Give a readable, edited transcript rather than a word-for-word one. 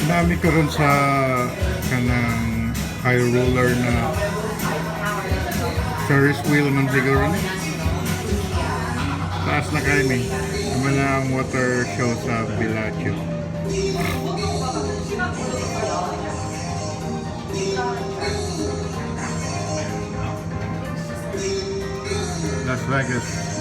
Naa mi karon sa kanang high roller na Ferris wheel man siguro ni. Taas na kaayo ni. Mao na ang water show sa Bellagio. Las Vegas.